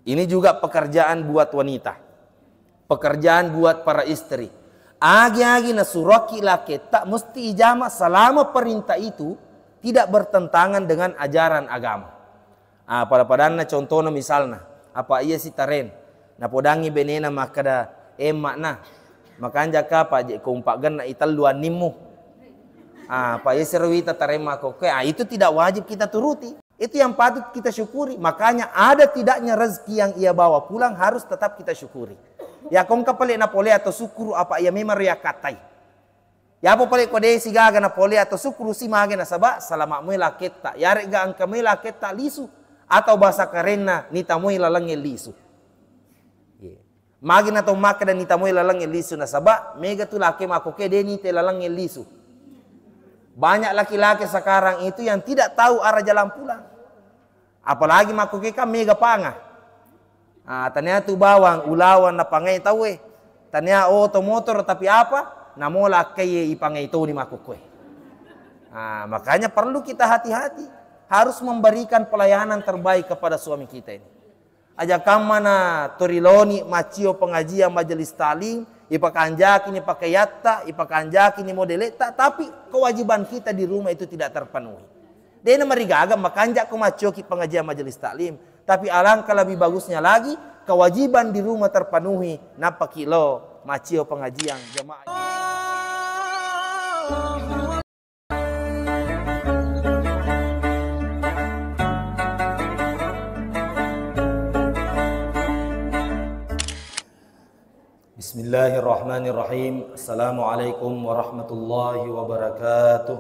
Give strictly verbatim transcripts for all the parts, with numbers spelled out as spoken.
Ini juga pekerjaan buat wanita, pekerjaan buat para istri. Agi-agi nasuroki laketta mesti ijama selama perintah itu tidak bertentangan dengan ajaran agama. Ah, pada-padanna contohna misalna, apa iya si taren, napodangi benena makkeda, "Eh, makna, makanja ka pa je ko umpaggenna itellu annimmu." Ah, apa iya sero wita taremma kokkoe, ah, itu tidak wajib kita turuti. Itu yang patut kita syukuri. Makanya ada tidaknya rezeki yang ia bawa pulang harus tetap kita syukuri. Ya kongka pale napole atau syukuru apa iya memang riakkatai. Yapo pale ko de sigaga napole atau syukuru si mage nasaba salama moi laketta. Yarega engka moi laketta lisu atau bahasa kerenna nitamoi lalengnge lisu. Ye. Magi na tau makkeda nitamoi lalengnge lisu nasaba mega tu laki makkoke de nite lalengnge lisu. Banyak laki-laki sekarang itu yang tidak tahu arah jalan pulang. Apalagi makkoke kan mega panga. Ah, tania tu bawang, ulawang napangai tauwe. Tania oto motor tapi apa? Namola akkaye ipangai toni makkokkoe. Ah, makanya perlu kita hati-hati. Harus memberikan pelayanan terbaik kepada suami kita ini. Aja kammana toriloni maccio pengajian majelis taklim, ipakanjakini pakaiatta, ipakanjakini modeletta, tapi kewajiban kita di rumah itu tidak terpenuhi. Dena marigaga makanja ko maccioki pengajian majelis taklim, tapi alangkah lebih bagusnya lagi kewajiban di rumah terpenuhi, nappaki lo maccio pengajian jamaah. Bismillahirrahmanirrahim. Assalamualaikum warahmatullahi wabarakatuh.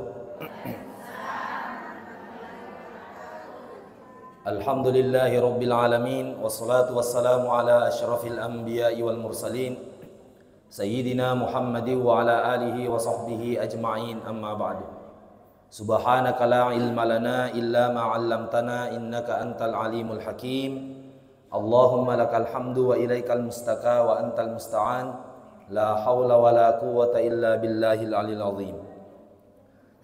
Alhamdulillahi rabbil alamin, wassalatu wassalamu ala asyrafil anbiya'i wal mursalin, Sayyidina Muhammadin wa ala alihi wa sahbihi ajma'in, amma ba'du. Subhanaka la ilma lana illa ma 'allamtana innaka antal alimul hakim. Allahumma lakal hamdu wa ilaikal mustaka wa antal musta'an. La haula wa la quwwata illa billahil alil azim.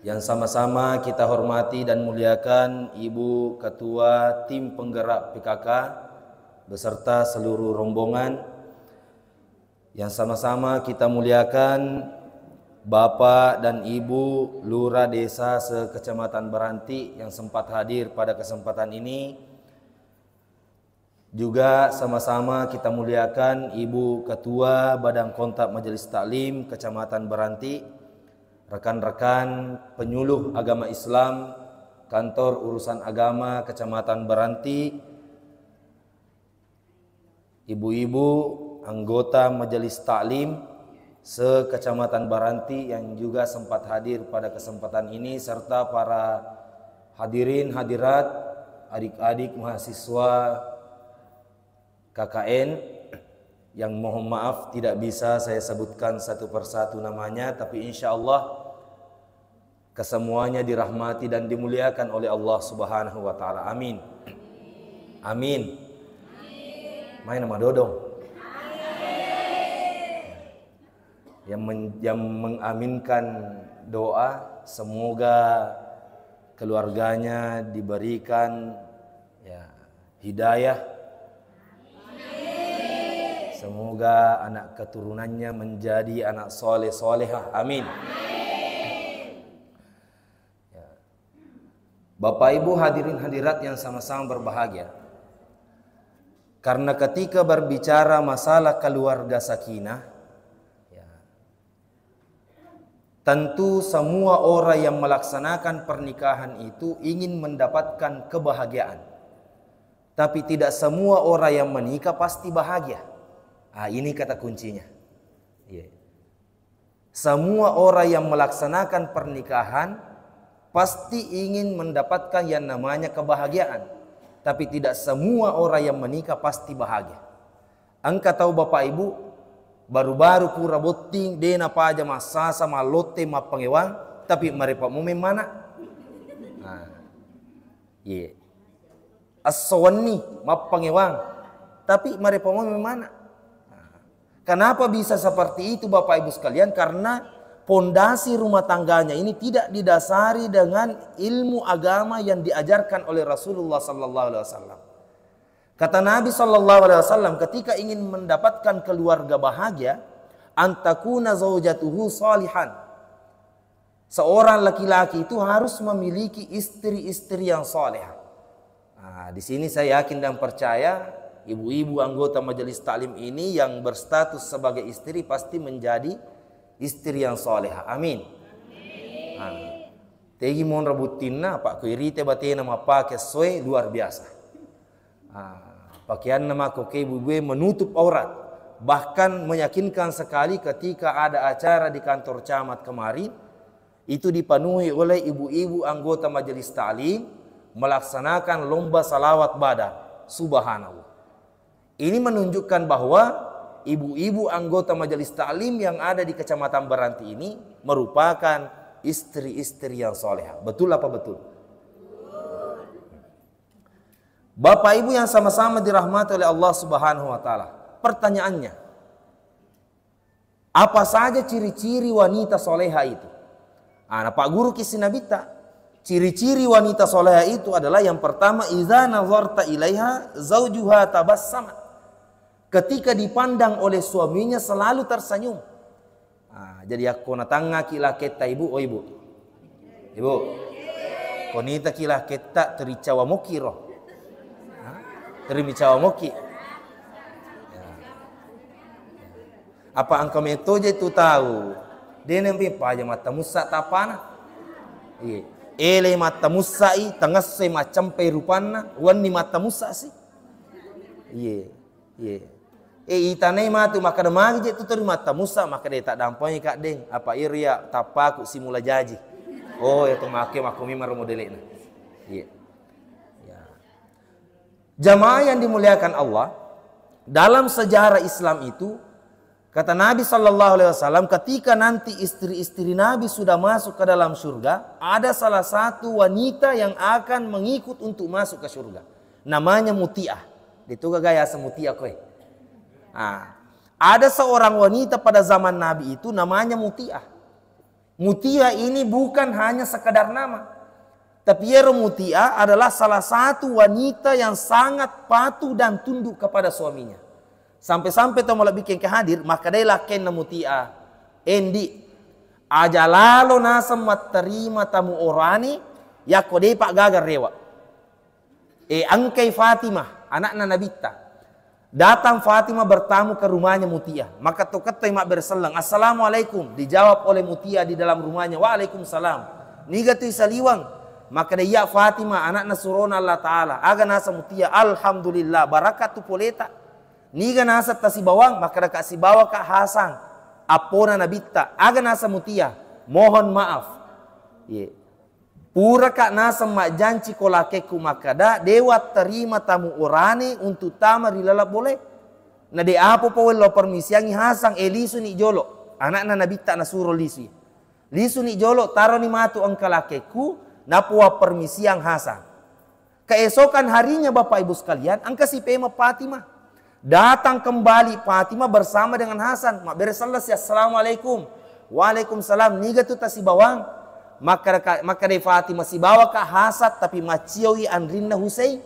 Yang sama-sama kita hormati dan muliakan Ibu Ketua Tim Penggerak P K K beserta seluruh rombongan. Yang sama-sama kita muliakan Bapak dan Ibu Lurah Desa se-Kecamatan Beranti yang sempat hadir pada kesempatan ini. Juga sama-sama kita muliakan Ibu Ketua Badan Kontak Majelis Taklim Kecamatan Beranti, rekan-rekan penyuluh agama Islam Kantor Urusan Agama Kecamatan Beranti, ibu-ibu anggota Majelis Taklim se-Kecamatan Beranti yang juga sempat hadir pada kesempatan ini, serta para hadirin hadirat, adik-adik mahasiswa K K N yang mohon maaf tidak bisa saya sebutkan satu persatu namanya, tapi insya Allah kesemuanya dirahmati dan dimuliakan oleh Allah Subhanahu wa Ta'ala. Amin. Amin. Main nama dodong. Yang, men- yang mengaminkan doa, semoga keluarganya diberikan, ya, hidayah. Semoga anak keturunannya menjadi anak soleh solehah. Amin. Ya. Bapak Ibu hadirin hadirat yang sama-sama berbahagia, karena ketika berbicara masalah keluarga sakinah, ya, tentu semua orang yang melaksanakan pernikahan itu ingin mendapatkan kebahagiaan. Tapi tidak semua orang yang menikah pasti bahagia. Ah, ini kata kuncinya. Iya. Semua orang yang melaksanakan pernikahan pasti ingin mendapatkan yang namanya kebahagiaan. Tapi tidak semua orang yang menikah pasti bahagia. Engka tau Bapak Ibu, baru-baru pura botting, de napaja massasa, mallotte, mappangewang, tapi marepa momeng mana. Nah, iya. Esso wenni, mappangewang, tapi marepa momeng mana. Nah, kenapa bisa seperti itu, Bapak Ibu sekalian? Karena pondasi rumah tangganya ini tidak didasari dengan ilmu agama yang diajarkan oleh Rasulullah sallallahu alaihi wasallam. Kata Nabi sallallahu alaihi wasallam, ketika ingin mendapatkan keluarga bahagia, antakuna zaujatuhu salihan. Seorang laki-laki itu harus memiliki istri-istri yang salehah. Nah, di sini saya yakin dan percaya ibu-ibu anggota majelis taklim ini yang berstatus sebagai istri pasti menjadi istri yang salehah. Amin. Amin. Tegi monro buttinna, Pak, ko irite batena mappake essoe luar biasa. Ah, pakaianna mako ke ibu-ibu menutup aurat. Bahkan meyakinkan sekali ketika ada acara di kantor camat kemarin, itu dipenuhi oleh ibu-ibu anggota majelis taklim melaksanakan lomba salawat badar. Subhanallah. Ini menunjukkan bahwa ibu-ibu anggota majelis taklim yang ada di Kecamatan Beranti ini merupakan istri-istri yang soleha. Betul apa betul? Bapak Ibu yang sama-sama dirahmati oleh Allah Subhanahu wa Ta'ala, pertanyaannya, apa saja ciri-ciri wanita soleha itu? Ah, na Pak Guru kisi Nabitta. Ciri-ciri wanita soleha itu adalah yang pertama, idza nazarta ilaiha zaujuha tabassamat. Ketika dipandang oleh suaminya selalu tersenyum. Ah, jadi yakko natangngaki laketta ibu, oh ibu. Ibu. Konitaki laketta tericawa moki ro. Hah? Tericawa moki. Ya. Apa engka metoje tu tau. Dene mpi paja mata mussa tapana. Iye. Ele mata mussai, tengesse maccampai rupanna, wenni mata mussa si. Iye. Iye. Eh, itanai matu makkeda magi je tu tori mata mussa, makkeda tak dampangi kak deng. Apa iri ya tappaku simula jaji. Oh, ya tu make makko memang modele'na. Iye. Ya. Jamaah yang dimuliakan Allah, dalam sejarah Islam itu, kata Nabi sallallahu alaihi wasallam, ketika nanti istri-istri Nabi sudah masuk ke dalam surga, ada salah satu wanita yang akan mengikut untuk masuk ke surga. Namanya Mutiah. Itu gagaya asa Mutiah kowe. Ah, ada seorang wanita pada zaman Nabi itu namanya Mutiah. Mutia ini bukan hanya sekadar nama, tapi iyaro Mutia adalah salah satu wanita yang sangat patuh dan tunduk kepada suaminya. Sampai-sampai tau malebbi engka hadir, makkedai lakkenna Mutia, "Endi, aja lalo naseng matterima tamu orane, yakko depa gaga rewa." Eh, engkai Fatimah, anakna Nabitta. Datang Fatimah bertamu ke rumahnya Mutia. Maketto-kettoi mabbere selleng. "Assalamualaikum." Dijawab oleh Mutia di dalam rumahnya, "Waalaikumsalam." "Niga tu isaliweng?" Makkeda, "Iya Fatimah, anakna surona Allah Ta'ala." Aga naseng Mutia, "Alhamdulillah, barakat tu poleta." "Niga naseng tasibawang?" Makkeda, "Ka sibawaka Hasan, appona Nabitta." Aga naseng Mutia, "Mohon maaf." Ye. Puraka naseng majjanci ko lakekku makkeda, de watterima tamu orane untuk tama ri laleng bole. Na de apa pa wello permisiangi Hasan, eh, lisuni jolo. Anakna Nabitta nasuro lisui. Lisuni jolo, taroni matu engka lakekku, nappa wappermisiang Hasan. Keesokan harinya, Bapak Ibu sekalian, engka si pema Fatimah. Datang kembali Fatimah bersama dengan Hasan. Mabbere selleng si, "Assalamualaikum." "Waalaikumsalam. Niga tu tasibawang?" Makkeda, makkeda Fatimah, "Sibawaka Hasan, tapi maccioi anrinna Husein."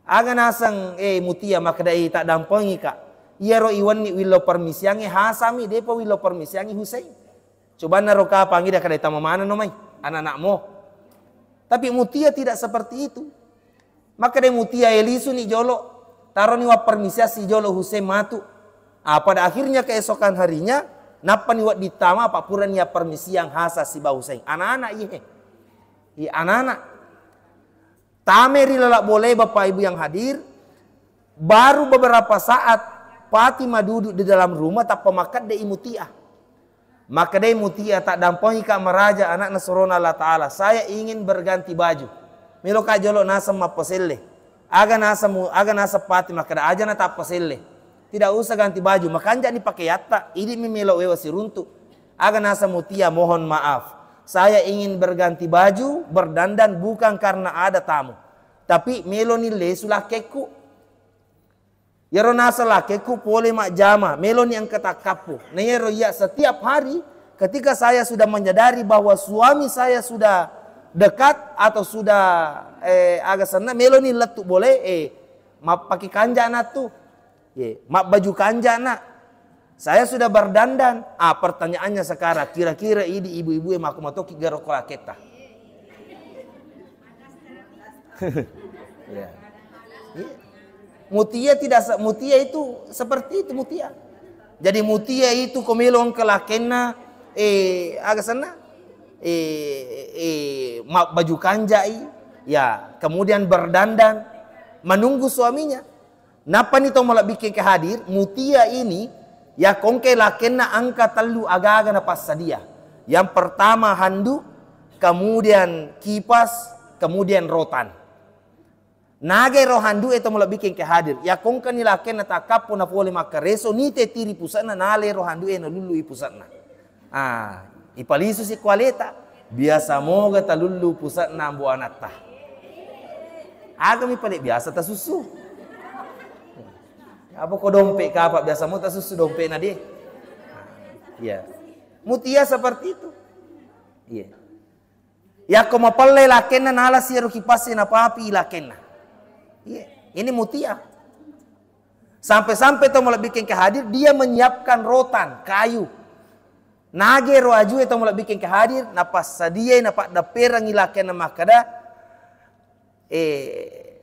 Aga naseng, eh, Mutia, makkeda, "Eh, tak dampengi ka. Iyaro iwenni willau permisiangi Hasan mi, depa willau permisiangi Husein." Cobanna ro kapang ida kada tama manenno mai anak-anakmu. Tapi Mutia tidak seperti itu. Makkeda Mutia, "Eh, lisuni jolo, taroni wappermisiassi jolo Husein matu." Ah, pada akhirnya keesokan harinya, nappani wedding tama, apa purani yappermisiang Hasan siba Husein. Anak-anak, iye. Iya, anak-anak. Tame ri laleng bole, Bapak Ibu yang hadir, baru beberapa saat Fatimah duduk di dalam rumah, tappa makkedde i Mutia. Makkedai Mutia, "Tak dampengi ka maraja, anakna surona Allah Ta'ala. Saya ingin berganti baju." Melo ka jolo naseng mappaselle. Aga naseng mu-, aga naseng Fatimah, makkeda, "Aja na tappaselle. Tidak usah ganti baju, makanjani pakeatta, idi mi melo wewa siruntu." Aga naseng Mutia, "Mohon maaf. Saya ingin berganti baju, berdandan bukan karena ada tamu. Tapi meloni lesu lakekku." Iyaro naseng lakekku pole majjama, meloni engka takkappo. Na iyaro iya setiap hari ketika saya sudah menyadari bahwa suami saya sudah dekat atau sudah, eh, aga senna, meloni lettu bole, eh, mappake kanja na tu. Ye, mabbaju kanja na. Saya sudah berdandan. Ah, pertanyaannya sekarang, kira-kira idi ibu-ibu e mako matoki garo ko laketta? Ya. Iya. Mutia tidak se-, mutia itu seperti itu mutia. Jadi mutia itu ko melo engka lakenna, eh, aga senna? Eh, eh, ma-, baju kanjai, ya, kemudian berdandan, menunggu suaminya. Nappani to malebbikke ke hadir, mutia ini, ya, kongke lakenna engka tellu agaga napassadia. Yang pertama handuk, kemudian kipas, kemudian rotan. Nagai ro handu'e to malebbikke engka hadir. Yakko engkani lakkenna takkappo napole makkareso, nite tiri puse'na, nalai ro handu'e nalullu'i puse'na. Ah, ipalisu si kualeta. Biasa moga talullu puse'na ambo anatta. Agami pale biasa tasussu. Apa ko dompe kapa biasa mo tasussu dompe'na di. Iya. Mutia seperti itu. Iya. Yakko mapellai lakkenna, nala siro kipassi napapi lakkenna. Iya, ini mutia. Sampai-sampai to malebbikke engka hadir, dia menyiapkan rotan, kayu. Nage ro ajue to malebbikke engka hadir, napassadiai, napaddapperangi lakkenna makkada, eh,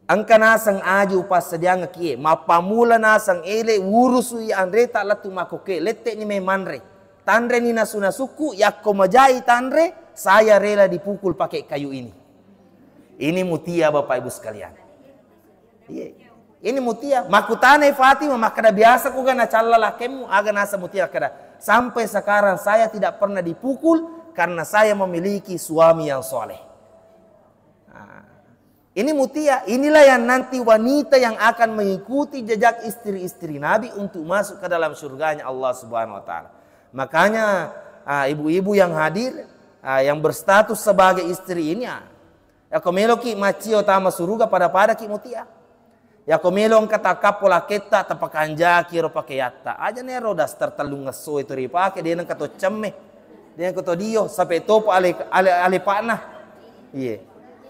Engka naseng aju upassadiangekki e, mappammula naseng ele, urusui anreta lettu makkoke, lette'ni mai manre. Tanreni nasu-nasukku, yakko majai tanre, saya rela dipukul pakai kayu ini. Ini mutia, Bapak Ibu sekalian. Iya. Ini mutia. Makkutanai Fatimah, makkada, "Biasa kuga nacalla lakkemmu, aga naseng mutia?" Makkada, "Sampai sekarang saya tidak pernah dipukul karena saya memiliki suami yang soleh." Nah, ini mutia, inilah yang nanti wanita yang akan mengikuti jejak istri-istri Nabi untuk masuk ke dalam surganya Allah Subhanahu wa Ta'ala. Makanya, ah, ibu-ibu yang hadir, ah, yang berstatus sebagai istri ini, ah, yakko meloki maccio tama suruga, pada-padaki mutia. Yakko melo engka takkappo lakketta, tapakanjaki ero pakeatta. Aja nero daster tellungngesso itu ripake, de nengka to cemme, de nengka to dio, sape topa ale, ale, ale pakna. Iye.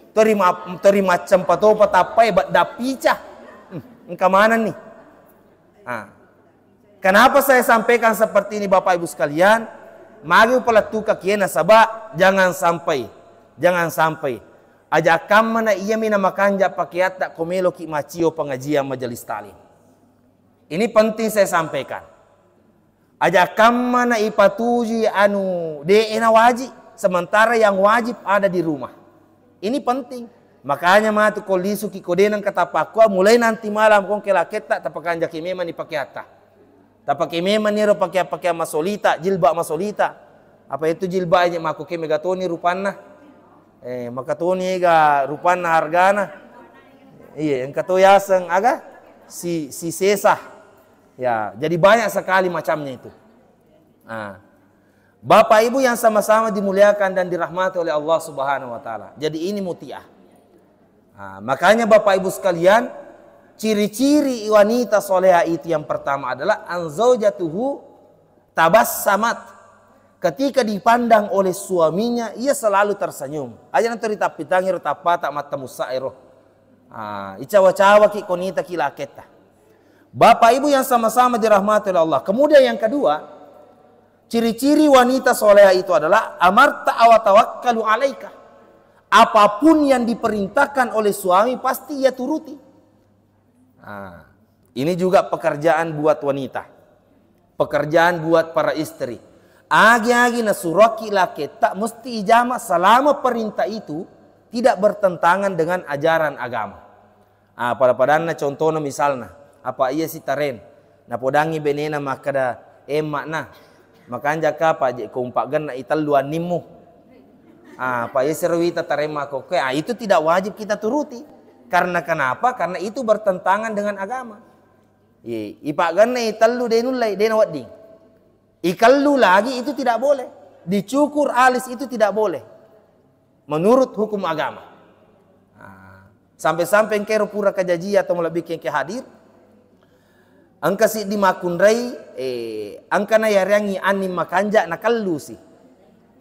Tori ma-, tori maccempa topa tappai bedda pica. Hmm, engka manenni. Ah. Kenapa saya sampaikan seperti ini, Bapak Ibu sekalian? Magi upalettukaki e nasaba jangan sampai, jangan sampai aja kammana iyami namakanja pakeatta ko meloki macio pengajian majelis taklim. Ini penting saya sampaikan. Aja kammana ipatuju anu de'e na wajib, sementara yang wajib ada di rumah. Ini penting. Makanya matu ko lisuki ko de nengka tapakkoa, mulai nanti malam kongke lakketta tapakanjaki memang ni pakeatta. Tapake memang niro pakeang-pakeang masolita, jilbab masolita. Apa itu jilbab aja makkoke mega toni rupanna. Eh, maka toni ega rupanna hargana. Iya, engka to yaseng aga? Si, si sesa. Ya, jadi banyak sekali macamnya itu. Ah. Bapak Ibu yang sama-sama dimuliakan dan dirahmati oleh Allah Subhanahu wa Ta'ala. Jadi, ini mutia. Ah, makanya, Bapak Ibu sekalian, ciri-ciri wanita soleha itu yang pertama adalah anzaujatuhu tabassamat. Ketika dipandang oleh suaminya, ia selalu tersenyum. Aja nanti ritappitangi ro tappata mattamussa ero. Ah, icawa-cawaki konita ki laketta. Bapak Ibu yang sama-sama dirahmati oleh Allah. Kemudian yang kedua, ciri-ciri wanita soleha itu adalah amarta awatawakkalu alaika. Apapun yang diperintahkan oleh suami pasti ia turuti. Ah, ini juga pekerjaan buat wanita. Pekerjaan buat para istri. Agi-agi nasuroki laketta mesti ijama selama perintah itu tidak bertentangan dengan ajaran agama. Ah, pada-padanna contohna misalna, apa iya si taren, napodangi benena makkada, "Eh, emmakna, makanjaka pa je ko umpaggenna i tellu annimmu." Ah, apa iya sero wita taren makkokkoe, ah, itu tidak wajib kita turuti. Karena kenapa? Karena itu bertentangan dengan agama. Iya, ipaggenna i tellu de nullai, de nawedding. Ikellu lagi itu tidak boleh. Dicukur alis itu tidak boleh. Menurut hukum agama. Nah, sampai-sampai engkero pura kajajia atau malebbikeng ke hadir. Engka siddi makkunrai, eh, engkana yareangngi anning makanja nakellusi.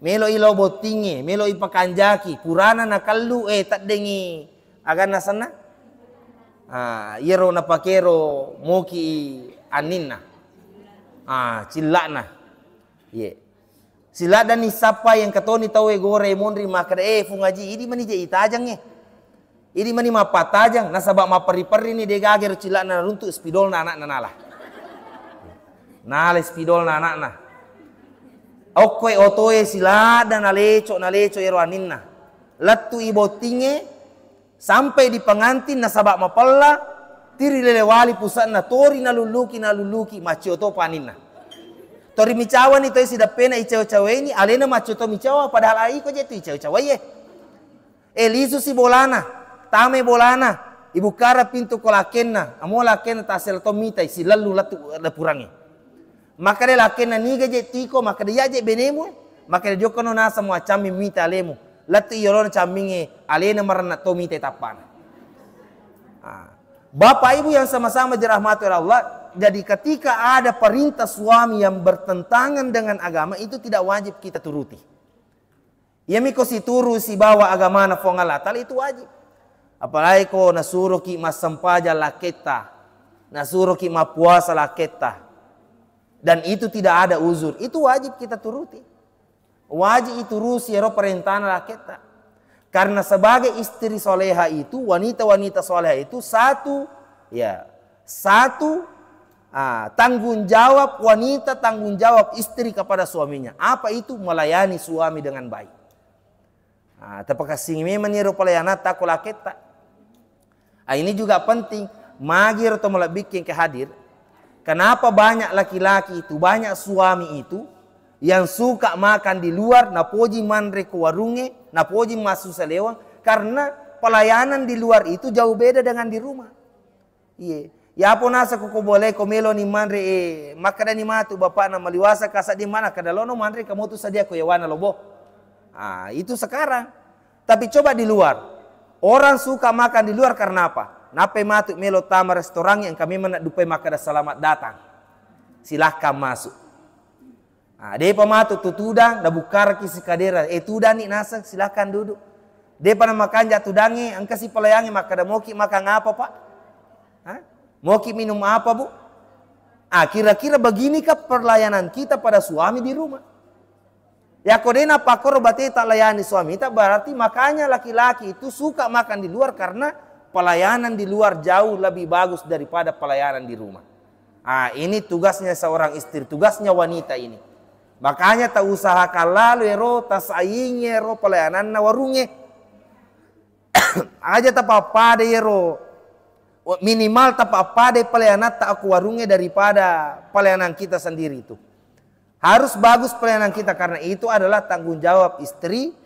Melo i lao bottingnge, melo i pakanjaki, purana nakellu, eh, teddengi aganna senna? Ah, iyaro napakero moki anninna. Ah, cilla'na. Iye. Siladdani sappa yang katoni tau e gore monri makkeda, "Eh, Fung Aji, idi mani je itajangnge. Idi mani mappatajang, nasaba mapperri-perri ni de gaga ero cilla'na naruntu spidolna anakna nala." Nala spidolna anakna. Okkoi otoe siladda naleco, naleco ero aninna. Lettu i bottingnge, sampai di pengantin nasaba mapella, tiri lele wali pusa'na, tori nalulluki, nalulluki, maccio to paninna. Tori micawani toi sideppena icawa-cawaini, alena maccio to micawa, padahal ai ko je tu icawa-cawai e. E, lisu si bolana, tame bolana, ibukkara pintu ko lakkenna, amo lakkenna tasela to mitai, silellu lettu dapurangnge. Makkeda lakkenna, "Niga je tiko?" Makkeda, "Iya je benemu." Makkeda, "Jokkano naseng muaccammi mita alemu." Lettu i yolona cammingnge, alena marenna to mita tappana. Ah. Bapak Ibu yang sama-sama dirahmati oleh Allah, jadi ketika ada perintah suami yang bertentangan dengan agama, itu tidak wajib kita turuti. Iyami ko situru sibawa agamana Fuang Allah Ta'ala, itu wajib. Apalagi ko nasuroki massempajang lakketta, nasuroki mappuasa lakketta, dan itu tidak ada uzur, itu wajib kita turuti. Wajib iturusi ero perintahna lakketta. Karena sebagai istri soleha itu, wanita-wanita soleha itu satu, ya, satu, ah, tanggung jawab wanita, tanggung jawab istri kepada suaminya. Apa itu? Melayani suami dengan baik. Ah, tapakassingi memang ero pelayanan takko lakketta. Ah, ini juga penting. Magi ero to malebbikke ke hadir. Kenapa banyak laki-laki itu, banyak suami itu yang suka makan di luar, napoji manre ko warungnge, napoji massu salewang, karena pelayanan di luar itu jauh beda dengan di rumah. Iye. Yapo naseng ko, ko boleh ko meloni manre, eh, makkedani matu bapakna, "Maliwasa ka sedding mana kada lono manre, kamu tu sadia ko yawana lobo." Ah, itu sekarang. Tapi coba di luar. Orang suka makan di luar karena apa? Nappai matu melo tama restoran yang kami mana dupai makkeda, "Selamat datang. Silahkan masuk." Ah, depa matu tu tudang, nabukkaraki si kadera, "Eh, tudang ni naseng, silahkan duduk." Depa namakanja tudangnge, engka si pelayangnge makkeda, "Moki makang apa, Pak? Hah? Moki minum apa, Bu?" Ah, kira-kira beginikah pelayanan kita pada suami di rumah? Yako de napakkoro bateta layani suamita, berarti makanya laki-laki itu suka makan di luar karena pelayanan di luar jauh lebih bagus daripada pelayanan di rumah. Ah, ini tugasnya seorang istri, tugasnya wanita ini. Makanya tausahakan lalu ero, tasaingi ero pelayananna warungnge. Aja tapappada ero, minimal tapappada pelayananta aku warungnge daripada pelayanan kita sendiri itu. Harus bagus pelayanan kita karena itu adalah tanggung jawab istri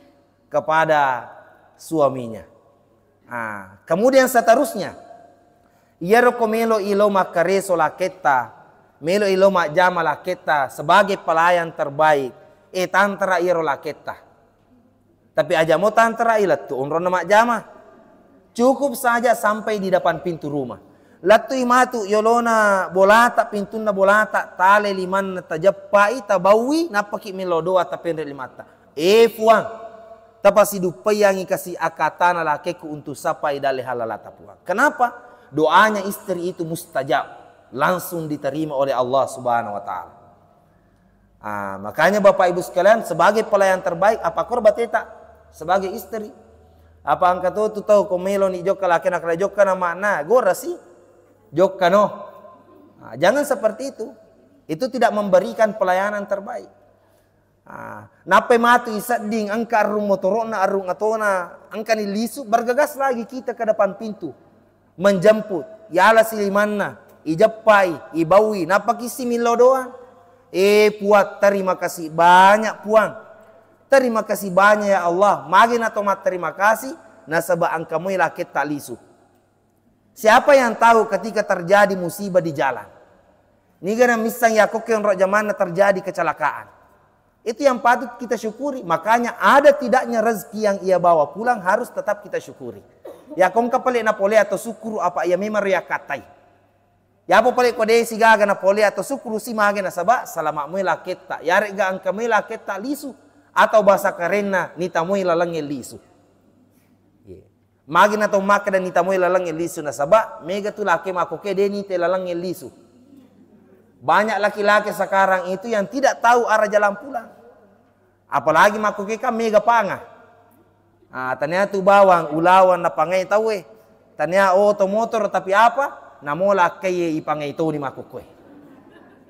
kepada suaminya. Ah, kemudian seterusnya, iyaro ko melo ilo makkareso lakketta, melo ilo majjama lakketta sebagai pelayan terbaik, eh, tantara iyaro lakketta. Tapi aja mo tantara i lettu onronna majjama. Cukup saja sampai di depan pintu rumah. Lettui matu yolona bolata, pintunna bolata, tale limanna, tajeppai, tabaui, nappaki melo doa, tapenre limatta. Eh, Fuang, tapasiduppaiangi kasi akatana lakekku untuk sapai dalle halalata, Puang. Kenapa? Doanya istri itu mustajab, langsung diterima oleh Allah Subhanahu wa Ta'ala. Ah, makanya Bapak Ibu sekalian, sebagai pelayan terbaik, apa koro bateta sebagai istri? Apa engka to tu tau ko melo ni jokka lakena kala jokka na makna, gora si jokka no. Ah, jangan seperti itu. Itu tidak memberikan pelayanan terbaik. Ah, nappai matu i sedding, engka arung motoro'na, arung atona, engka ni lisu, bergegas lagi kita ke depan pintu. Menjemput, yala silimanna, ijeppai, ibaui, nappa kissimi lao doang. Eh, Puang, terima kasih banyak, Puang. Terima kasih banyak, ya Allah. Magi na to matterima kasih, nasaba engka moi laketta lisu. Siapa yang tahu ketika terjadi musibah di jalan? Niga na missang yako ke onro jamanna terjadi kecelakaan. Itu yang patut kita syukuri. Makanya ada tidaknya rezeki yang ia bawa pulang harus tetap kita syukuri. Ya ko engka pale napole atau syukuru apa ia memang riakkatai. Ya apa pale ko de sigaga napole atau syukuru si mage nasaba salama moi laketta. Yaregga engka moi laketta lisu. Atau bahasa kerenna, nitamoi lalengnge lisu. Ye. Magi na tau makkeda nitamoi lalengnge lisu, nasaba mega tu laki makkoke de nite lalengnge lisu. Banyak laki-laki sekarang itu yang tidak tahu arah jalan pulang. Apalagi makkoke kan mega panga. Ah, tania tu bawang, ulawang napangai tauwe. Tania oto motor tapi apa? Namola akkaye ipangai toni makkokkoe.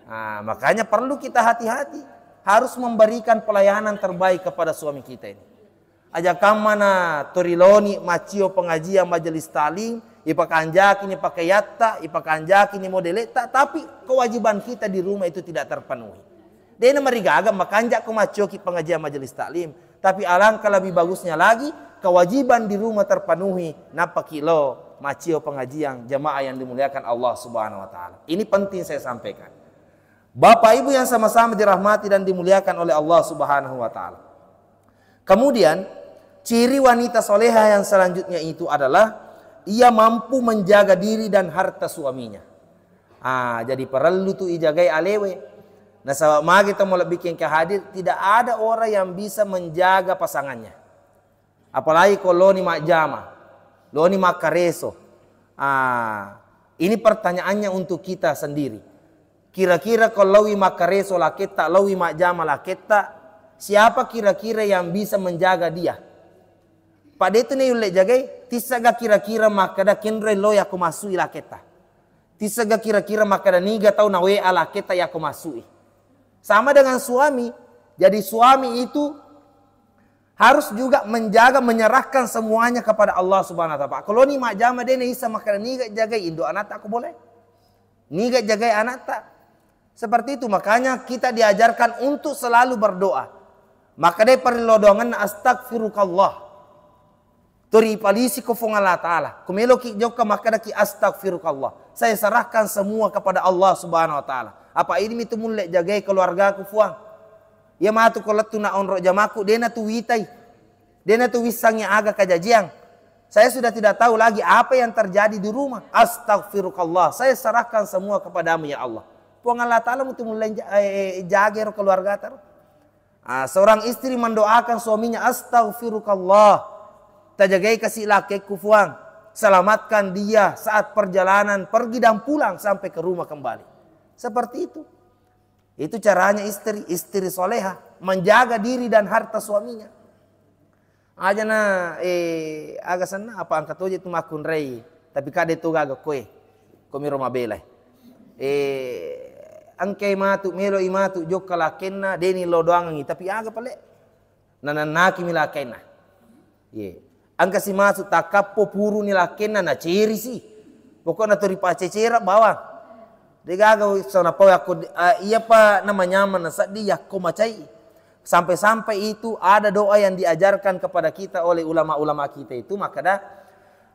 Ah, makanya perlu kita hati-hati. Harus memberikan pelayanan terbaik kepada suami kita ini. Aja kammana toriloni maccio pengajian majelis taklim, ipakanjakini pakaiatta, ipakanjakini modeletta, tapi kewajiban kita di rumah itu tidak terpenuhi. Dena marigaga makanjak ko maccioki pengajian majelis taklim, tapi alangkah lebih bagusnya lagi kewajiban di rumah terpenuhi, nappaki lo maccio pengajian jamaah yang dimuliakan Allah Subhanahu wa taala. Ini penting saya sampaikan. Bapak Ibu yang sama-sama dirahmati dan dimuliakan oleh Allah Subhanahu wa taala. Kemudian, ciri wanita soleha yang selanjutnya itu adalah ia mampu menjaga diri dan harta suaminya. Ah, jadi parellu tu ijagai alewe. Nasaba magi to malebbi engka hadir, tidak ada orang yang bisa menjaga pasangannya. Apalagi ko loni majjama, loni makkareso. Ah, ini pertanyaannya untuk kita sendiri. Kira-kira ko laowi makkareso laketta, laowi majjama laketta, siapa kira-kira yang bisa menjaga dia? Pada itu ni ulle jagai, tissaga kira-kira makkeda kenroi lo yako masui laketta. Tissaga kira-kira makkeda niga tau na W A laketta yako masui. Sama dengan suami. Jadi suami itu harus juga menjaga, menyerahkan semuanya kepada Allah Subhanahu wa taala. Kalau ni majjama dena isa makkeda niga jagai indo anatta ko boleh. Niga jagai anatta. Seperti itu, makanya kita diajarkan untuk selalu berdoa. Maka dai parillo doangenna astagfirukallah. Tori ipalisi ko Fuang Allah Ta'ala. Ko meloki jokka makkedaki astagfirukallah. Saya serahkan semua kepada Allah Subhanahu wa Ta'ala. Apa ini mitu mulle jagai keluargaku Fuang. Iya matu ko lettu na onro jamaku, dena tu witai. Dena tu wissangi aga kajajiang. Saya sudah tidak tahu lagi apa yang terjadi di rumah. Astagfirukallah. Saya serahkan semua kepadamu ya Allah. Puang Allah Ta'ala mutu mulle ja-, eh, eh, jage ro keluarga taro. Ah, seorang istri mendoakan suaminya, "Astaghfirukallah. Tajagai kasi lakekku, Fuang. Selamatkan dia saat perjalanan pergi dan pulang sampai ke rumah kembali." Seperti itu. Itu caranya istri, istri soleha, menjaga diri dan harta suaminya. Aja na, eh, aga senna, apa angka toje tu makkunrai, tapi kade tu gaga koe, komiro mabelai. Eh, engkai matu, meloi matu jokka lakkenna, deni lo doangengi, tapi aga pale. Nanannakimi lakkenna. Ye. Engka si masuk takkappo puruni lakkenna, nacerisi. Pokokna to ripacecera bawang. Degaga sonapau yakko, eh, iyapa namanyameng nasedding yakko macai. Sampai-sampai itu ada doa yang diajarkan kepada kita oleh ulama-ulama kita itu, makkeda,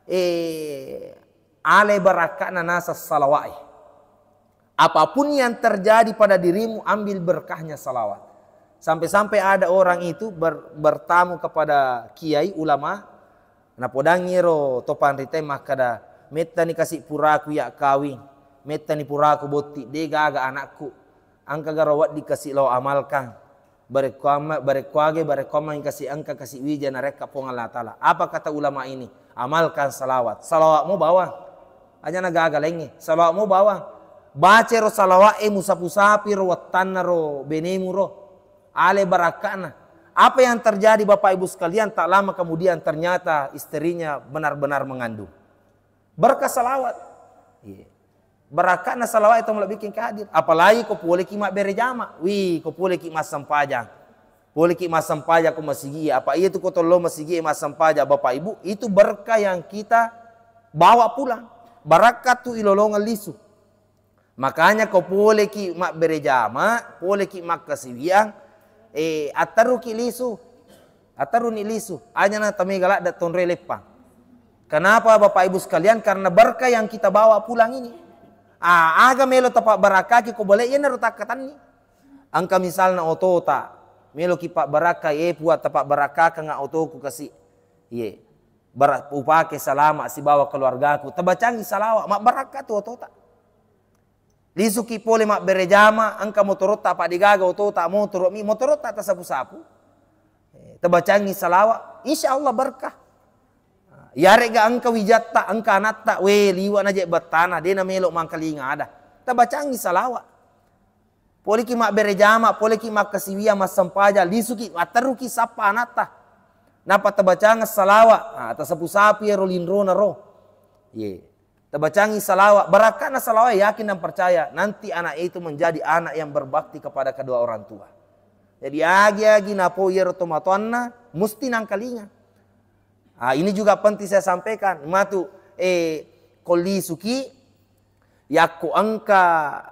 eh, ale barakka'na naseng salawa'e. Apapun yang terjadi pada dirimu, ambil berkahnya salawat. Sampai-sampai ada orang itu ber-, bertamu kepada kiai ulama, napodangi ro to panritae makkeda, "Mettani kasi puraku ya kawing, mettani puraku botti, de gaga anakku. Engka garo wedding kasi lao amalkan." Barekko amma-, barekko age, barekko ammangi kasi engka kasi wija narekka Puang Allah Ta'ala. Apa kata ulama ini? Amalkan salawat. Salawat mo bawang. Aja na gaga laingnge. Salawat mo bawang. Baca ro salawat e, musapu-sapi ro wattanna ro benemu ro. Ale barakka'na. Apa yang terjadi Bapak Ibu sekalian, tak lama kemudian ternyata istrinya benar-benar mengandung. Berkah salawat. Iya. Barakka'na salawat itu malebbiking kehadir. Apalagi ko poleki mabbere jama. Wih, ko poleki massempajang. Poleki massempajang ko masigi. Apa iya tu ko tollo masigi massempajang, Bapak Ibu, itu berkah yang kita bawa pulang. Barakka tu ilolongeng lisu. Makanya ko poleki mabbere jama, poleki makkasiwiang, eh, atteruki lisu. Atteruni lisu. Aja na tamega ladde tonroi leppang. Kenapa, Bapak Ibu sekalian? Karena berkah yang kita bawa pulang ini. Ah, aga melo tapabbarakkaki ko bole, iyanaro takkatanni. Engka misalna otota, meloki pabbarakka, eh, Puang, tapabbarakkakanga otoku kasi. Iye. Bara-, upake salama sibawa keluargaku. Tabacangi salawat, mabbarakka tu otota. Lisuki pole mabbere jama, engka motorotta, apa degaga otota, motoromi, motorotta tasapu-sapu. Eh, tabacangi salawa, insya Allah berkah. Yarega engka wijatta, engka anatta, we, liwa naje battana, de namelo mangkalinga ada. Tabacangi salawa. Poleki mabbere jama, poleki makkasiwia, massempajang, lisuki, atteruki sappa anatta. Napa tabacang salawa, ah, tasapu-sapu ero linrona ro. Ye. Tabacangi salawa, barakka'na salawa, yakin dan percaya, nanti anak itu menjadi anak yang berbakti kepada kedua orang tua. Jadi agi-agi napo iyaro tomatoanna, musti nangkalinga. Ah, ini juga penting saya sampaikan. Matu, eh, ko lisuki, yakko engka,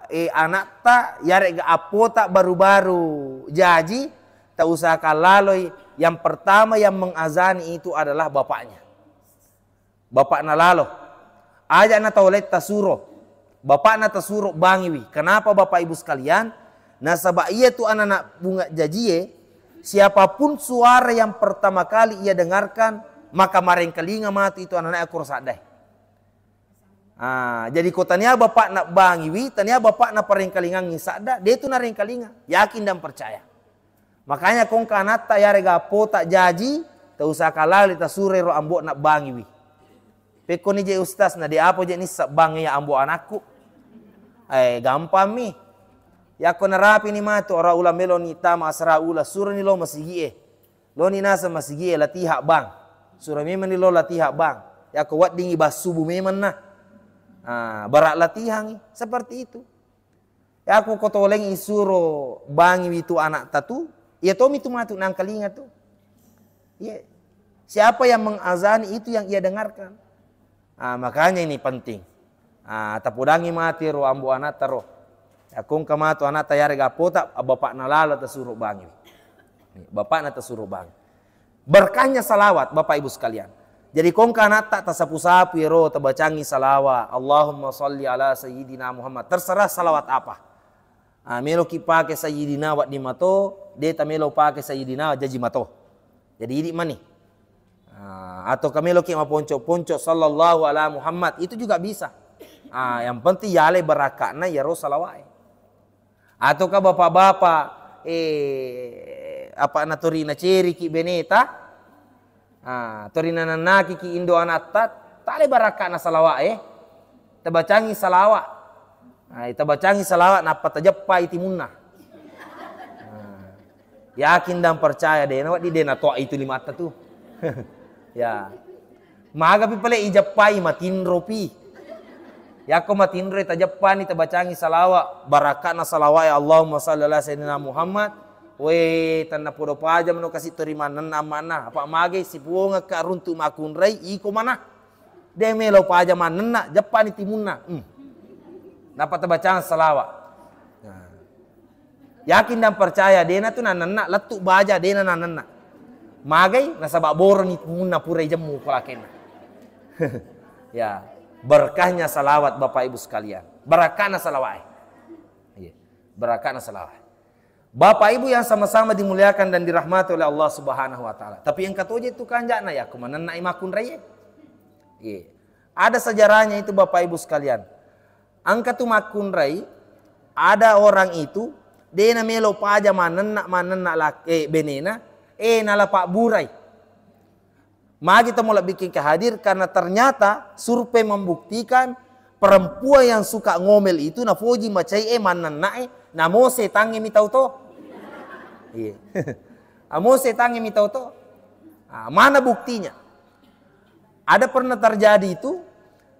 eh, anatta, yarega appota baru-baru jaji, tausahakan laloi. Yang pertama yang mengazani itu adalah bapaknya. Bapakna lalo. Aja na tau lain tasuro. Bapakna tasuro bangiwi. Kenapa, Bapak Ibu sekalian? Nasaba iya tu anak-anak bunga jajie, siapapun suara yang pertama kali ia dengarkan, maka marengkalinga matu itu anak-anak kuro saddae. Ah, jadi ko tania bapakna bangiwi, tania bapakna parengkalingangi sadda, de tu narengkalinga. Yakin dan percaya. Makanya kongka anatta yarega appota jaji, tausahakan lali tasuro ero ambo'na bangiwi. Pekkoni je ustaz, na de apa je nissa bang ya ambo anakku. Eh, gampammi. Yakko narapini matu ara ula meloni tama asra ula, suroni lo masigie. Loni naseng masigie latiha bang. Suro memang ni lo latiha bang. Yakko weddingi bassubu memang na. Ah, berat latihangi. Seperti itu. Yakko ko toleng isuro bangiwi tu anatta tu, iya tomi tu matu nangkalinga tu. Iya. Siapa yang mengazani itu yang ia dengarkan. Ah, makanya ini penting. Ah, tapodangi matu ro ambo anatta ro. Yakko engka matu anatta yarega appota, bapakna lalo tasuro bangiwi. Bapakna tasuro bangi. Berkahnya salawat, Bapak Ibu sekalian. Jadi kongka anatta tasapu-sapu ero, tabacangi salawat, Allahumma salli ala sayyidina Muhammad. Terserah salawat apa. Ah, meloki pake sayyidina wedding mato, de tamelo pake sayyidina jaji mato. Jadi idi mani. Ah, atau ka meloki maponco-ponco sallallahu ala Muhammad, itu juga bisa. Ah, yang penting yale barakakna yaro salawat. Ataukah bapak-bapak, eh, apa na tori naceriki beneta, ah, tori nanannakiki indo anatta, tale barakka na salawat, eh. Tabacangi salawat. Ah, tabacangi salawat, nappa tajeppai timunna. Ah, yakin dan percaya deh, na wedding deh natoa itu limatta tu. Ya. Magapi pale ijeppai, matinropi. Yakko matinroi, tajeppani, tabacangi salawat, barakka'na salawat, ya Allahumma salli ala sayyidina Muhammad. We, tennapodo paja mano kasi tori mannenna amma'na, apa magai sipuongekka runtu makkunrai, iko mana. De melo paja mannenna, jeppani timunna. Hmm. Nappa tabacang salawat. Nah. Yakin dan percaya, dena tu nanenna, lettu baja, dena nanenna. Magai, nasaba boroni munna pura ijemmu polakenna. Ya, berkahnya salawat Bapak Ibu sekalian. Barakana salawat. Iya, barakana salawat. Bapak Ibu yang sama-sama dimuliakan dan dirahmati oleh Allah Subhanahu wa Ta'ala. Tapi engka toje tu kanjana ya, kumanenna imakun raye. Iya. Ada sejarahnya itu Bapak Ibu sekalian. Engka tu makkunrai, ada orang itu, de namelo paja manenna, manenna lak-, eh, benena, eh, nala pabburai. Magi tau malebbi engka hadir, karena ternyata survei membuktikan perempuan yang suka ngomel itu nafoji macai e, manenna e, namo setangnge mi tau to. Iya. Amo setangnge mi tau to. Ah, mana buktinya? Ada pernah terjadi itu,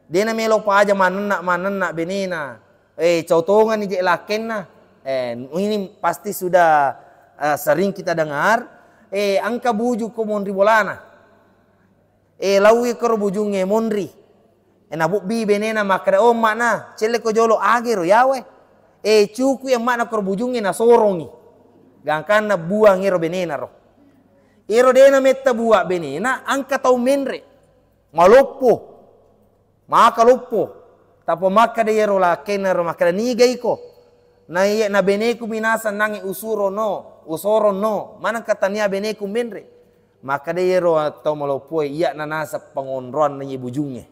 de namelo paja manenna, manenna benena. Eh, cau tongeng ni je lakkenna. Eh, ini pasti sudah, eh, sering kita dengar. Eh, engka buju ko monri bolana. Eh, laui koro bujungnge monri. Eh, nabubbi benena makkeda, "Oh, emma'na, celle ko jolo age ro yawe." Eh, cukui emma'na koro bujungnge nasorongi. Gangkanna buang ero benena ro. Ero de nametta bua benena, engka tau menre. Maloppo. Maka loppo. Tappa makkeda iyaro lakkainna ro, makkeda, "Niga iko?" Na iya, na beneku minaseng nangnge usuro no, usoro no. Manengka tania beneku menre. Makkeda iyaro tau maloppoe, "Iya nanaseng pangonroanna iye bujungnge."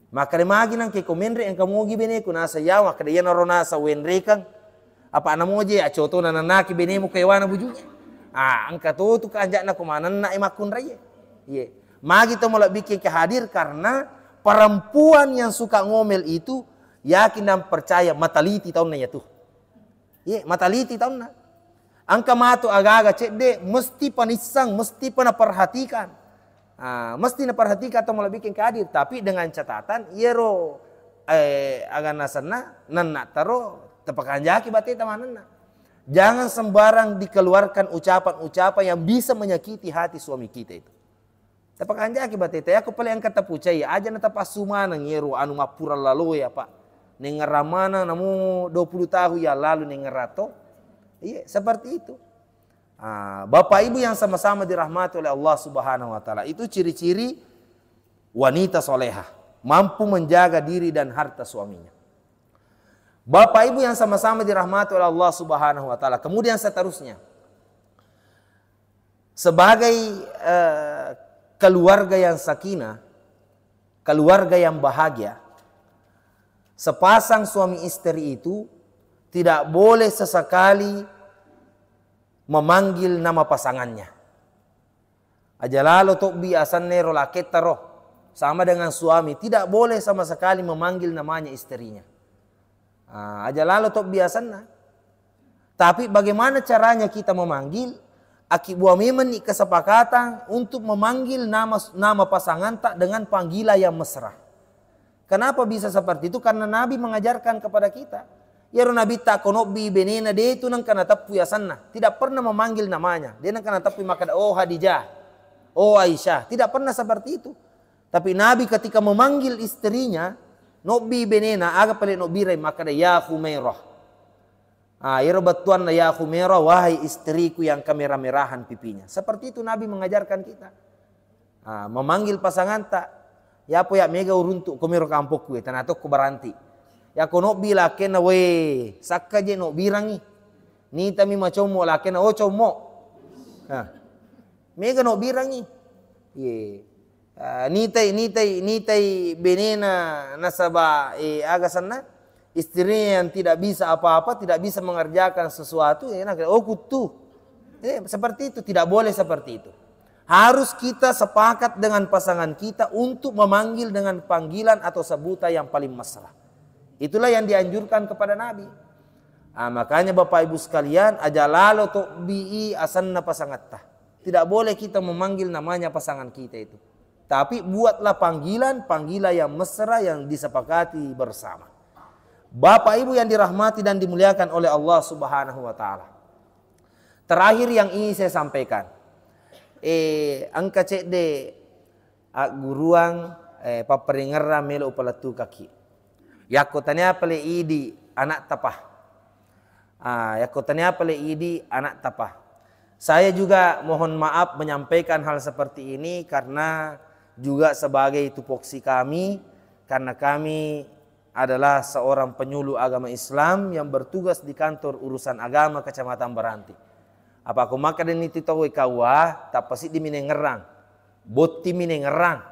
Makkeda, "Magi nangke ko menre, engka mogi beneku?" Naseng, "Iya." Makkeda, "Iyanaro naseng wenrekeng." Apa namoje, acotona nanaki benemu kewana bujungnge. Ah, engka to tu kanja'na ko manenna e makkunraie. Iye. Magi to malebbikke ke hadir karena perempuan yang suka ngomel itu yakin dan percaya mataliti taunna ya tu. Iye, mataliti taunna. Engka matu aga-aga cedde mesti panissang, mesti panaperhatikan. Ah, mesti naperhatikan to malebbikke ke hadir, tapi dengan catatan iyero eh, aganna senna nenna taro tepakanjaki bateta manenna. Jangan sembarang dikeluarkan ucapan-ucapan yang bisa menyakiti hati suami kita itu. Tapakanjaki bateta, yako pale engka tapucai, aja na tapassu maneng iyero anu mappura laloe apa. Nengngerang maneng namu dua puluh tahun yang lalu nengngerang to. Iya, seperti itu. Ah, Bapak Ibu yang sama-sama dirahmati oleh Allah Subhanahu wa Ta'ala, itu ciri-ciri wanita soleha, mampu menjaga diri dan harta suaminya. Bapak Ibu yang sama-sama dirahmati oleh Allah Subhanahu wa Ta'ala, kemudian seterusnya, sebagai eh, keluarga yang sakinah, keluarga yang bahagia, sepasang suami istri itu tidak boleh sesekali memanggil nama pasangannya. Aja lalo tobbi asenna ero laketta ro. Sama dengan suami, tidak boleh sama sekali memanggil namanya istrinya. Ah, aja lalo tobbi asenna. Tapi bagaimana caranya kita memanggil? Akibua memang ni kesepakatan untuk memanggil nama, nama pasanganta dengan panggilan yang mesra. Kenapa bisa seperti itu? Karena Nabi mengajarkan kepada kita. Iyaro Nabitta ko nobbi benena, de tu nengka nateppu asenna. Tidak pernah memanggil namanya. De nengka nateppu makkeda, "Oh Khadijah, oh Aisyah." Tidak pernah seperti itu. Tapi Nabi ketika memanggil istrinya, nobbi benena, aga pale nobbirai makkeda, "Ya Humairah." Ah, iyaro bettuanna, "Ya Humairah, wahai istriku yang kemerah-merahan pipinya." Seperti itu Nabi mengajarkan kita. Ah, memanggil pasanganta. Yapo ya mega uruntu ko mero kampokku, eh, tana tokko baranti. Ya ko nobbi lakena, "We, sakka je nobbirangi." Nitami macommo lakena, "Oh, commo." Ah. Mega nobbirangi. Ye. Ah, nitai, nitai, nitai benena nasaba, eh, aga senna? Istrinya yang tidak bisa apa-apa, tidak bisa mengerjakan sesuatu, ya, nak, "Oh, kuttu." Eh, seperti itu, tidak boleh seperti itu. Harus kita sepakat dengan pasangan kita untuk memanggil dengan panggilan atau sebutan yang paling mesra. Itulah yang dianjurkan kepada Nabi. Ah, makanya Bapak Ibu sekalian, aja lalo tobbii asenna pasangatta. Tidak boleh kita memanggil namanya pasangan kita itu. Tapi buatlah panggilan, panggilan yang mesra yang disepakati bersama. Bapak Ibu yang dirahmati dan dimuliakan oleh Allah Subhanahu wa Ta'ala. Terakhir yang ingin saya sampaikan, eh, engka cedde agguruang, eh, papparingerrang melo upalettukaki. Yakko tania pale idi anak tapa. Ah, yakko tania pale idi anak tapa. Saya juga mohon maaf menyampaikan hal seperti ini karena juga sebagai tupoksi kami, karena kami adalah seorang penyuluh agama Islam yang bertugas di kantor urusan agama Kecamatan Baranti. Apa ko makkeda ni tu tau e K U A, tappa siddi mi nengngerang, botti mi nengngerang.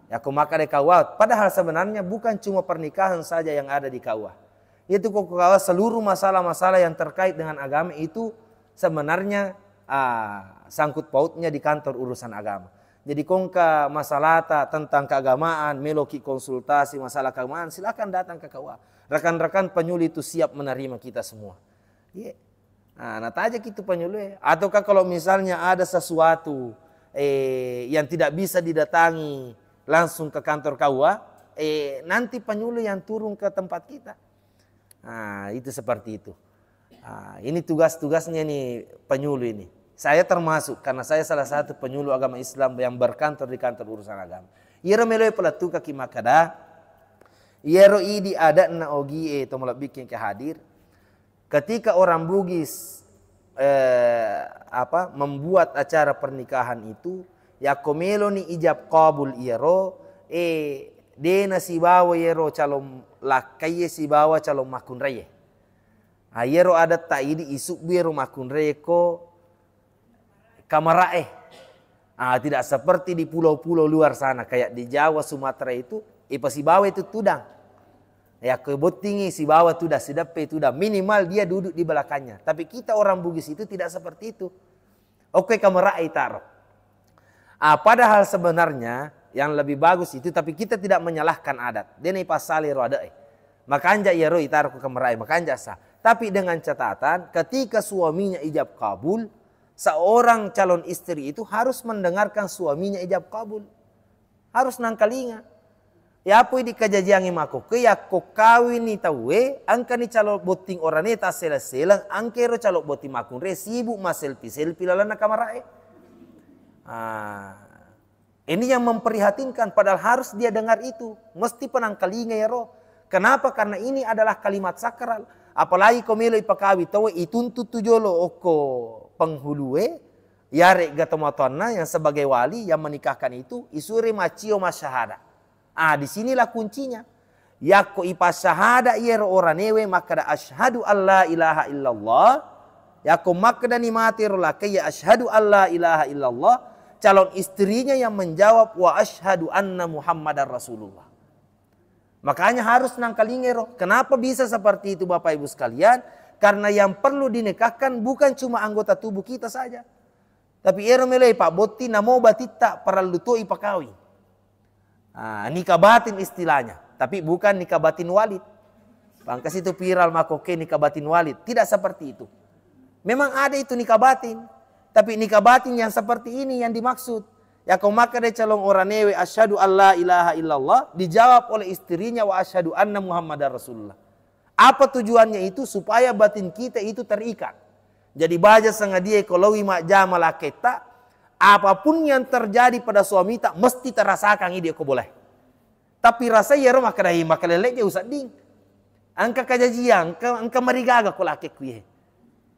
Ya ko makkeda K U A, padahal sebenarnya bukan cuma pernikahan saja yang ada di K U A. Itu ko K U A seluruh masalah-masalah yang terkait dengan agama itu sebenarnya, ah, sangkut pautnya di kantor urusan agama. Jadi ko engka masalata tentang keagamaan, meloki konsultasi masalah keagamaan, silakan datang ke K U A. Rekan-rekan penyuluh itu siap menerima kita semua. Iya. Nah, natajaki tu penyuluh. Ataukah kalau misalnya ada sesuatu, eh, yang tidak bisa didatangi langsung ke kantor K U A, eh, nanti penyuluh yang turun ke tempat kita. Nah, itu seperti itu. Ah, ini tugas-tugasnya nih penyuluh ini. Saya termasuk, karena saya salah satu penyuluh agama Islam yang berkantor di kantor urusan agama. Iyaro meloe palettukaki makkeda, iyaro idi adatna ogie to malebbikke ke hadir. Ketika orang Bugis, eh, apa, membuat acara pernikahan itu, yakko meloni ijab kabul iyaro, eh, dena sibawa iyaro calon lakkaie sibawa calon makkunraie. Ah, iyaro adatta idi isubbu iyaro makkunraie ko kamarae. Ah, tidak seperti di pulau-pulau luar sana, kayak di Jawa, Sumatera itu, ipasibawa itu tudang. Ya, kebottingi sibawa tudang, sideppe tudang. Minimal dia duduk di belakangnya. Tapi kita orang Bugis itu tidak seperti itu. Okko kamera itaro. Ah, padahal sebenarnya yang lebih bagus itu, tapi kita tidak menyalahkan adat. Dena ipassalai ro adat e. Makanja iyaro itaro ko kamera e, makanja sah. Tapi dengan catatan, ketika suaminya ijab kabul, seorang calon istri itu harus mendengarkan suaminya ijab kabul. Harus nangkalinga. Yapo idi kajajiangnge makkokkoe, yakko kawinni tauwe, engkani calo botting orane tasseleng-seleng, engka ero calo botting makkunrai sibuk masselfie-selfie lalenna kamarae. Ah, ini yang memprihatinkan, padahal harus dia dengar itu. Mesti penangkalinga ero. Kenapa? Karena ini adalah kalimat sakral. Apalagi ko melo ipakawi tauwe, ituntut tu jolo okko penghulue, yarega tomatoanna yang sebagai wali yang menikahkan itu, isure macio masyahada. Ah, disinilah kuncinya. Yakko ipasyahada iyero oranewe makkeda, "Asyhadu alla ilaha illallah." Yakko makkedani mate ro lakkai, "Asyhadu alla ilaha illallah." Calon istrinya yang menjawab, "Wa asyhadu anna Muhammadar Rasulullah." Makanya harus nangkalinga ero. Kenapa bisa seperti itu, Bapak Ibu sekalian? Karena yang perlu dinikahkan bukan cuma anggota tubuh kita saja. Tapi ero melo ipabbotti namo batitta parellu to ipakawing. Ah, nikah batin istilahnya, tapi bukan nikah batin walid. Pangkasi itu viral makkokkoe nikah batin walid. Tidak seperti itu. Memang ada itu nikah batin, tapi nikah batin yang seperti ini yang dimaksud. Yakko makkeda calon oranewe, "Asyhadu alla ilaha illallah," dijawab oleh istrinya, "Wa asyhadu anna Muhammadar Rasulullah." Apa tujuannya itu? Supaya batin kita itu terikat. Jadi baja sengadia ko laowi majjama lakketta, apapun yang terjadi pada suamita mesti terasakan idi ko bolae. Tapi rasa iyaro makkeda, "Ih, makalele je usedding. Engka kajajiang, engka, engka marigaga ko lakkekku iye."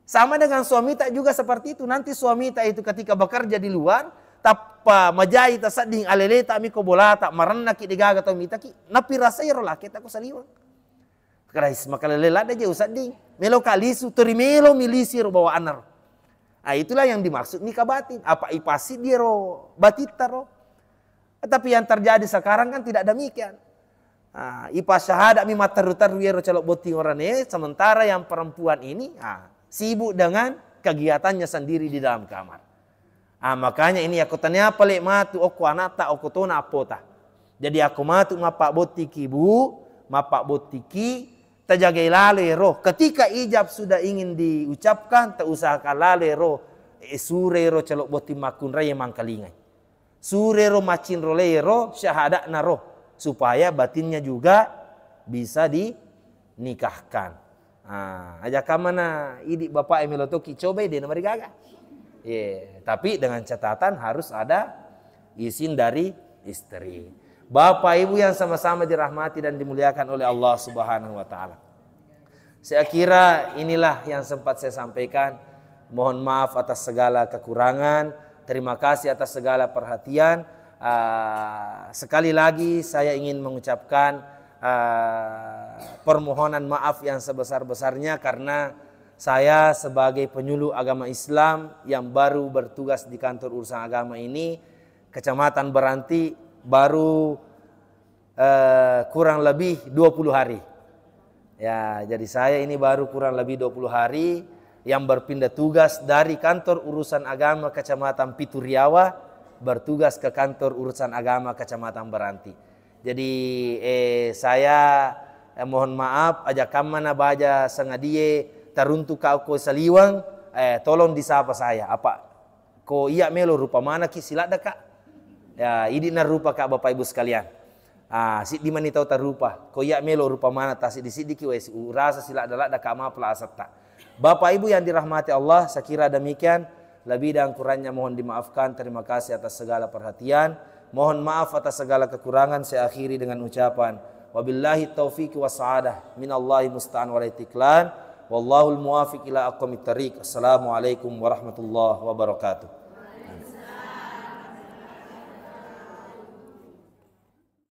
Sama dengan suamita juga seperti itu. Nanti suamita itu ketika bekerja di luar, tappa majai tasedding, aleleta mi ko bolata, marennaki degaga tau mitaki, napirasai ro lakketa ko saliweng. Kerais makalele ladde je usedding. Melo ka lisu, tori melo mi lisu ro bawaanna ro. Ah, itulah yang dimaksud nikah batin. Apa ipassiddi ro batitta ro. Tapi yang terjadi sekarang kan tidak demikian. Ah, ipasyahada mi matteru-teru iyaro calo botting orane, sementara yang perempuan ini, ah, sibuk dengan kegiatannya sendiri di dalam kamar. Ah, makanya ini yakko tania pale matu okko anakta, okko tona appota. Jadi yakko matu mappabbottiki, Bu, mappabbottiki, tajagai lalo ero. Ketika ijab sudah ingin diucapkan, tausahakan lalo ero, eh, sure ero calo botting makkunrai mangkalingai. Surero maccinrolero syahada'na ro, supaya batinnya juga bisa dinikahkan. Ah, aja kamana idi bapak e melo toki cobai, de namarigaga. Ye, tapi dengan catatan harus ada izin dari istri. Bapak Ibu yang sama-sama dirahmati dan dimuliakan oleh Allah Subhanahu wa Ta'ala. Saya kira inilah yang sempat saya sampaikan. Mohon maaf atas segala kekurangan. Terima kasih atas segala perhatian. Ah, sekali lagi saya ingin mengucapkan, ah, permohonan maaf yang sebesar-besarnya karena saya sebagai penyuluh agama Islam yang baru bertugas di kantor urusan agama ini, Kecamatan Beranti, baru eh, kurang lebih dua puluh hari. Ya, jadi saya ini baru kurang lebih dua puluh hari yang berpindah tugas dari kantor urusan agama Kecamatan Pituriawa, bertugas ke kantor urusan agama Kecamatan Beranti. Jadi, eh, saya, eh, mohon maaf, aja kammana baja sengadie taruntu kau ko saliweng, eh, tolong disapa saya. Apa Ko iya melo rupa manaki siladda, Kak. Ya, idi narupa, Kak, Bapak Ibu sekalian. Ah, siddi mani tau tarupa. Ko iya melo rupa mana tasiddi-siddiki wae, urasa siladda-ladda, Kak, mapela asetta. Bapak Ibu yang dirahmati Allah, saya kira demikian. Lebih dan kurangnya mohon dimaafkan. Terima kasih atas segala perhatian. Mohon maaf atas segala kekurangan. Saya akhiri dengan ucapan, wabillahi taufiq wa sa'adah. Minallahi musta'an wal itiklan. Wallahul muwafiq ila aqwamit thariq. Assalamualaikum warahmatullahi wabarakatuh.